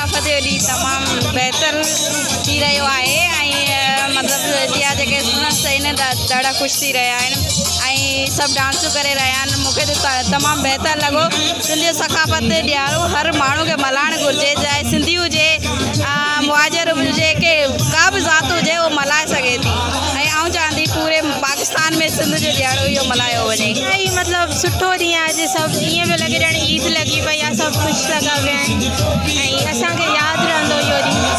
ثقافت جو ڏينهن تمام بهتر ٿي رهيو آهي ۽ مطلب جيا جيڪي اسٽوڊنٽس آهن ڏاڍا خوش ٿي رهيا آهن ۽ سڀ ڊانسون ڪري رهيا آهن مون کي ته تمام بهتر لڳو سنڌي ثقافت ڏيارو هر ماڻهو کي ملهائڻ گهرجي چاهي سنڌي هجي مهاجر هجي ڪي ڪا به ذات هجي اهو ملهائي سگهي ٿي ۽ آئون چاهيان ٿي پوري پاڪستان ۾ سنڌ جو ڏيارو اهو ملهايو وڃي. الاهي مطلب سٺو ڏينهن آهي اڄ سڀ ائين پيو لڳي ڄڻ عيد لڳي پئي آهي سڀ خوش لڳا پيا آهن ۽ اسان کي ياد رهندو اهو ڏينهن.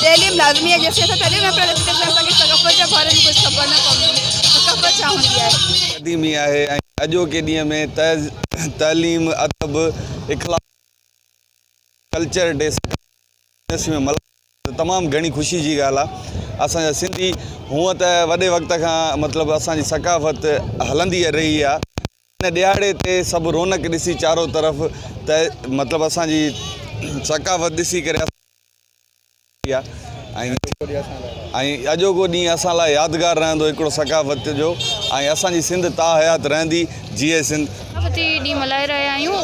تعليم لازمي آهي جيسين اسان تعليم نه پرائينداسين تيسين اسان کي ثقافت جي باري ۾ ڪجهه خبر نه پوندي ثقافت ڇا هوندي آهي. قديمي آهي ۽ اڄوڪي ڏينهن ۾ تعليم، ادب، اخلاق، ڪلچر ڊي ۾ ملهايو ته تمام گهڻي خوشي جي ڳالهه آهي اسان جا سنڌي هونء ته وڏي وقت کان مطلب اسان جي ثقافت هلندي رهي آهي ان ڏهاڙي تي سڀ رونق ڏسي چارو طرف ته مطلب اسان جي ثقافت ڏسي ڪري ۽ ۽ اڄوڪو ڏينهن اسان لاء يادگار رهندو هڪڙو ثقافت جو ۽ اسان جي سنڌ تا حيات رهندي جيئي سنڌ. ثقافتي ڏينهن ملهائي رهيا آهيون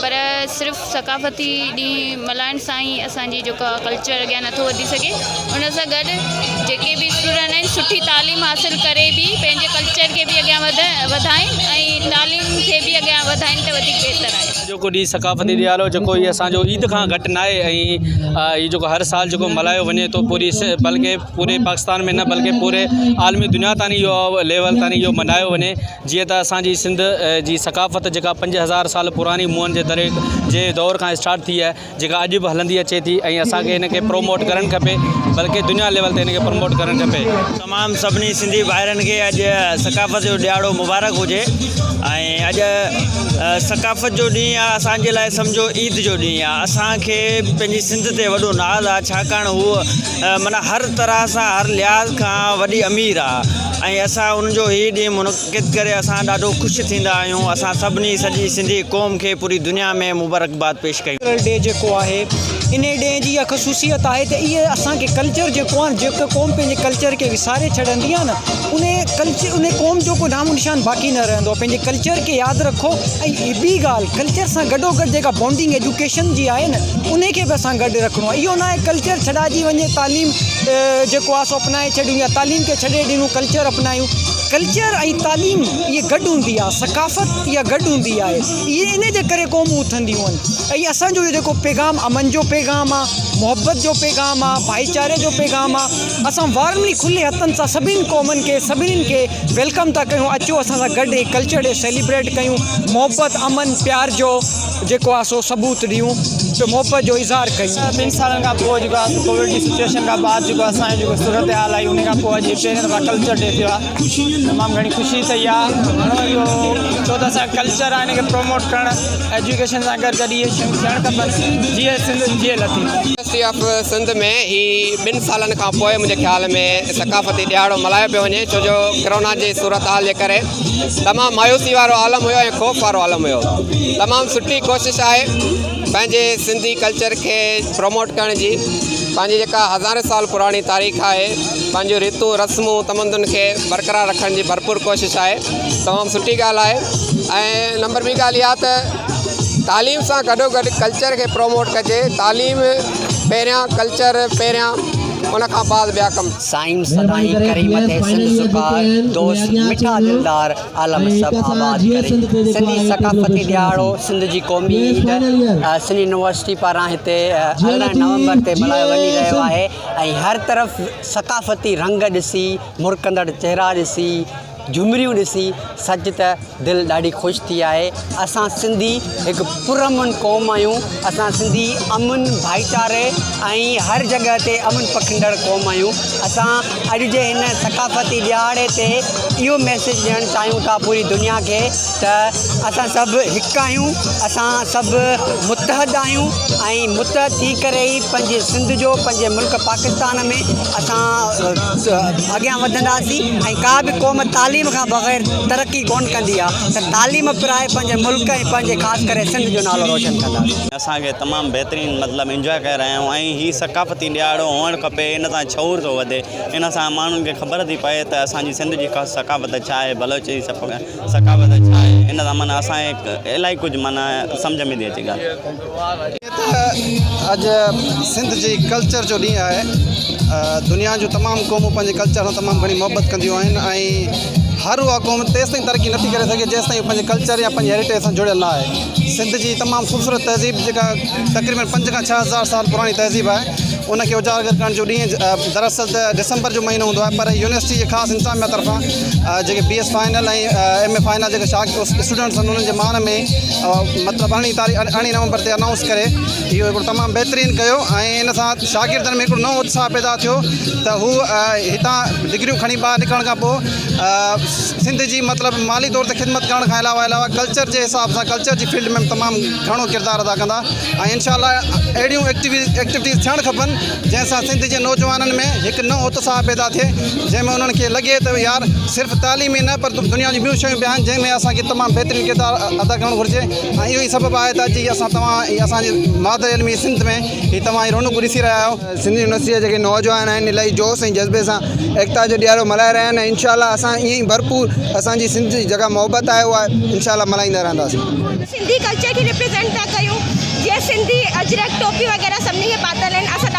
پر صرف ثقافتي ڏينهن ملهائڻ سان ئي اسان جي جيڪا ڪلچر اڳيان نٿو وڌي سگهي ان سان گڏ جيڪي به اسٽوڊنٽ آهن سٺي تعليم حاصل ڪري به پنهنجي ڪلچر کي به اڳيان وڌائين ۽ تعليم کي به اڳيان وڌائين ته وڌيڪ بهتر آهي. اڄوڪو ڏينهن ثقافتي ڏهاڙو جيڪو هي اسان جو عيد کان گهٽ ناهي ۽ هي جيڪو هر سال جيڪو ملهايو وڃي ٿو پوري بلڪه پوري پاڪستان ۾ نه بلڪه پوري عالمي دنيا تائين اهو ليول تائين اهو ملهايو وڃي جيئن ته اسان جي سنڌ جي ثقافت جيڪا 5000 سال پراڻي موهن جي دڙي جي دور کان اسٽارٽ ٿي آهي جيڪا اڄ به هلندي اچي ٿي ۽ اسان کي ان کي پروموٽ ڪرڻ کپي بلڪه دنيا ليول تي ان کي پروموٽ ڪرڻ کپي. تمام سڀني سنڌي ڀائرن کي اڄ ثقافت جو ڏهاڙو مبارڪ هجي ۽ اڄ ثقافت جو ڏينهن آ اسان جي لاء سمجهو عيد جو ڏينهن آ اسان کي پنهنجي سنڌ تي وڏو ناز آ ڇاڪاڻ هو معنيٰ هر طرح سان هر لحاظ کان وڏي امير آ ۽ اسان ان جو هي ڏينهن منعقد ڪري اسان ڏاڍو خوش ٿيندا آهيون اسان سڀني سڄي سنڌي قوم کي پوري دنيا ۾ مبارڪباد پيش ڪيون. ڪلچرل ڊي جيڪو آهي انهي ڏينهن جي اها خصوصيت آهي ته اهي اسان کي ڪلچر جيڪو آهي جيڪو قوم پنهنجي ڪلچر کي وساري ڇڏندي آهي نه انهي ڪلچر انهي قوم جو ڪو نام نشان باقي نه رهندو آهي پنهنجي ڪلچر کي ياد رکو ۽ ٻي ڳالهه ڪلچر سان گڏو گڏ جيڪا بانڊنگ ايجوڪيشن جي آهي نه انهي کي به اسان گڏ رکڻو آهي اهو نه آهي ڪلچر ڇڏائجي وڃي تعليم جيڪو آهي سو اپنائي ڇڏيون يا تعليم کي ڇڏي ڏنو ڪلچر اپنايون ڪلچر ۽ تعليم اهي گڏ هوندي آهي ثقافت اها گڏ هوندي آهي اهي انهي جي ڪري قومون اٿنديون آهن ۽ اسان جو اهو جيڪو پيغام امن جو پيغام آ محبت جو پيغام آ ڀائيچاري جو پيغام آ اسان وارملي کلي هٿن سان سڀني قومن کي سڀني کي welcome ٿا ڪيون اچو اسان سان گڏ هي ڪلچر ڊي سيليبريٽ ڪيون محبت امن پيار جو جيڪو آ سو ثبوت ڏيون ته محبت جو اظهار ڪيون. ٻن سالن کان پوء جيڪو آ سو ڪووڊ جي سچوئيشن کان بعد جيڪو اسان جي جيڪو صورتحال آئي ان کان پوء اڄ پهريون دفعا ڪلچر ڊي ٿيو آ تمام گهڻي خوشي ٿي آ گهڻو اهو ڇو ته اسان جو ڪلچر آ ان کي پروموٽ ڪرڻ ايجوڪيشن سان گڏ گڏ اهي شيون ٿيڻ کپن جيئي سنڌ جيئي لطيف. يونيورسٽي آف سنڌ ۾ هي ٻن سالن کان پوء منهنجي خيال ۾ ثقافتي ڏهاڙو ملهايو پيو وڃي ڇو جو ڪرونا جي صورتحال جي ڪري تمام مايوسي وارو عالم هيو ۽ خوف وارو عالم هيو تمام سٺي ڪوشش آهي پنهنجي سنڌي ڪلچر کي پروموٽ ڪرڻ جي پنهنجي جيڪا هزارين سال پراڻي تاريخ آهي پنهنجون ريتون رسمون تمدن کي برقرار رکڻ جي ڀرپور ڪوشش آهي تمام سٺي ڳالهه آهي ۽ نمبر ٻي ڳالهه اها ته تعليم سان گڏو گڏ ڪلچر کي پروموٽ ڪجي تعليم پهريان ڪلچر پهريان ان کان بعد ٻيا ڪم. سائين سدائين ڪرين مٿي سنڌ سڪار، دوست مٺا دلدار، عالم سڀ آباد ڪرين. سنڌي ثقافتي ڏهاڙو سنڌ جي قومي عيد سنڌ يونيورسٽي پاران هتي 18 نومبر تي ملهايو وڃي رهيو آهي ۽ هر طرف ثقافتي رنگ ڏسي مرڪندڙ چهرا ڏسي جهمريون ڏسي سچ ته دل ڏاڍي خوش ٿي آهي اسان سنڌي هڪ پرامن قوم آهيون اسان سنڌي امن ڀائيچاري ۽ هر جڳهه تي امن پکيڙندڙ قوم آهيون اسان اڄ جي هن ثقافتي ڏهاڙي تي اهو ميسيج ڏيڻ چاهيون ٿا پوري دنيا کي ته اسان سڀ هڪ آهيون اسان سڀ متحد آهيون ۽ متحد ٿي ڪري ئي پنهنجي سنڌ جو پنهنجي ملڪ پاڪستان ۾ اسان اڳيان وڌنداسين ۽ ڪا به قوم تعليم کان بغير ترقي ڪونه ڪندي آهي ته تعليم پرائي پنهنجي ملڪ ۽ پنهنجي خاص ڪري سنڌ جو نالو روشن ڪنداسين. اسان کي تمام بهترين مطلب انجواء ڪري رهيا آهيون ۽ هي ثقافتي ڏهاڙو هئڻ کپي ان سان شعور ٿو وڌي ان سان ماڻهن کي خبر ٿي پئي ته اسان جي سنڌ جي ثقافت ڇا آهي بلوچ جي ثقافت ڇا آهي. ان سان معنيٰ اسان کي الاهي ڪجهه معنيٰ سمجهه ۾ ٿي اچي ڳالهه. جيئن ته اڄ سنڌ جي ڪلچر جو ڏينهن آهي دنيا جون تمام قومون پنهنجي ڪلچر سان تمام گهڻي محبت ڪنديون آهن ۽ هر اها قوم تيستائين ترقي نٿي ڪري سگهي جيستائين پنهنجي ڪلچر يا پنهنجي هيريٽيج سان جڙيل نه آهي سنڌ جي تمام خوبصورت تهذيب جيڪا تقريبن پنج کان 6000 سال پراڻي تهذيب آهي ان کي اجاگر ڪرڻ جو ڏينهن دراصل ته ڊسمبر جو مهينو هوندو آهي پر يونيورسٽي جي خاص انتظاميا طرفان جيڪي B S final ۽ M A final جيڪي شاگ اسٽوڊنٽس آهن انهن جي مان ۾ مطلب ارڙهين تاريخ ارڙهين نومبر تي انائونس ڪري اهو هڪڙو تمام بهترين ڪيو ۽ ان سان شاگردن ۾ هڪڙو نئون اتساهه پيدا ٿيو ته هو هتان ڊگريون کڻي ٻاهر نڪرڻ کان پوء سنڌ جي مطلب مالي طور تي خدمت ڪرڻ کان علاوه علاوه ڪلچر جي حساب سان ڪلچر جي فيلڊ ۾ به تمام گهڻو ڪردار ادا ڪندا ۽ انشاء الله اهڙيون ايڪٽيوٽيز ٿيڻ کپن جنهن سان سنڌ جي نوجوانن ۾ هڪ نئون اتساهه پيدا ٿئي جنهن ۾ انهن کي لڳي ته يار صرف تعليم ئي نه پر دنيا جون ٻيون شيون به آهن جنهن ۾ اسان کي تمام بهترين ڪردار ادا ڪرڻ گهرجي ۽ اهو ئي سبب آهي ته اڄ هي اسان توهان اسان جي مادر علمي سنڌ ۾ هي توهان هي رونقون ڏسي رهيا آهيو. سنڌ يونيورسٽي جا جيڪي نوجوان آهن الاهي جوش ۽ جذبي سان ايڪتا جو ڏيهاڙو ملهائي رهيا آهن ۽ انشاء الله اسان ائين ئي ڀرپور اسان جي سنڌ جي جيڪا محبت آهي اها انشاء الله ملهائيندا رهنداسين. سنڌي ڪلچر کي ريپريزنٽ ٿا ڪيون جيئن سنڌي اجرڪ ٽوپي وغيره سڀني کي پاتل آهن اسان.